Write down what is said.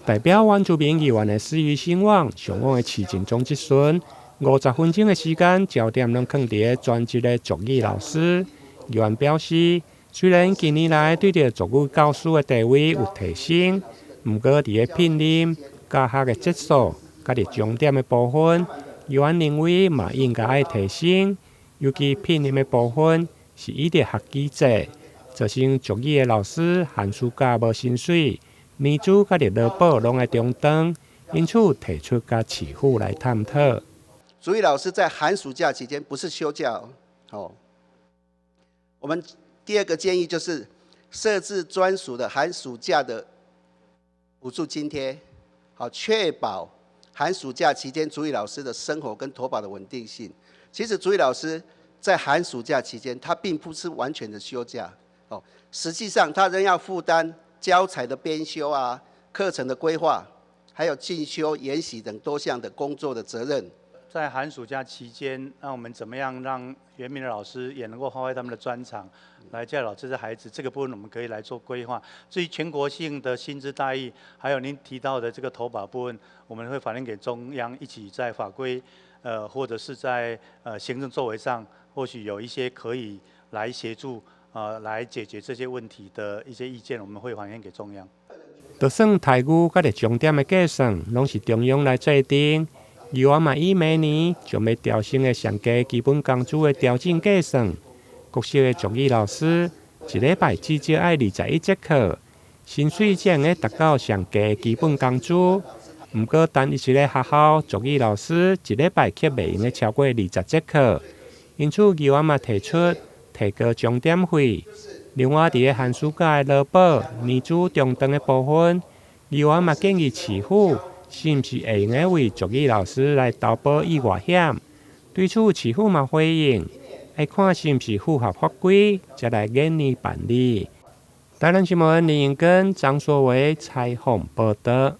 代表原住民議員的施余興旺上網的市政總質詢，50分鐘的時間，焦點攏囥佇全職的族語老師。議員表示，雖然近年來對著族語教師的地位有提升，毋過佇咧聘任、教學的質素、佮佇鐘點的部分，議員認為嘛應該愛提升。尤其聘任的部分是依著學期制，造成族語的老師寒暑假無薪水，年資佮佇勞保攏愛中斷，因此提出佮市府來探討。族語老師在寒暑假期間不是休假哦。我們第二個建議就是設置專屬的寒暑假的補助津貼，好確保寒暑假期間族語老師的生活跟投保的穩定性。其實族語老師在寒暑假期間，他並不是完全的休假哦，實際上他仍要負擔教材的編修啊、課程的規劃，還有進修研習等多項的工作的責任。在寒暑假期間，那我們怎麼樣讓原民的老師也能夠發揮他們的專長，來教導這些孩子？這個部分我們可以來做規劃。至於全國性的薪資待遇，還有您提到的這個投保部分，我們會反映給中央，一起在法規，或者是在行政作為上，或許有一些可以來協助，來解決這些問題的一些意見，我們會反映給中央。就算待遇佮鐘點的計算，攏是中央來制定。議員嘛以明年將欲調升的上低基本工資的調整計算，國小的族語老師一禮拜至少愛21節課，薪水才會達到上低基本工資。毋過單一一个學校族語老師一禮拜卻袂用得超過20節課，因此議員嘛提出提高鐘點費。另外，佇咧寒暑假的勞保、年資中斷的部分，議員嘛建議市府是毋是會用得為族語老師來投保意外險？對此，市府嘛回應，愛看是毋是符合法規，才來研擬辦理。台南新聞林永根、張碩維採訪報導。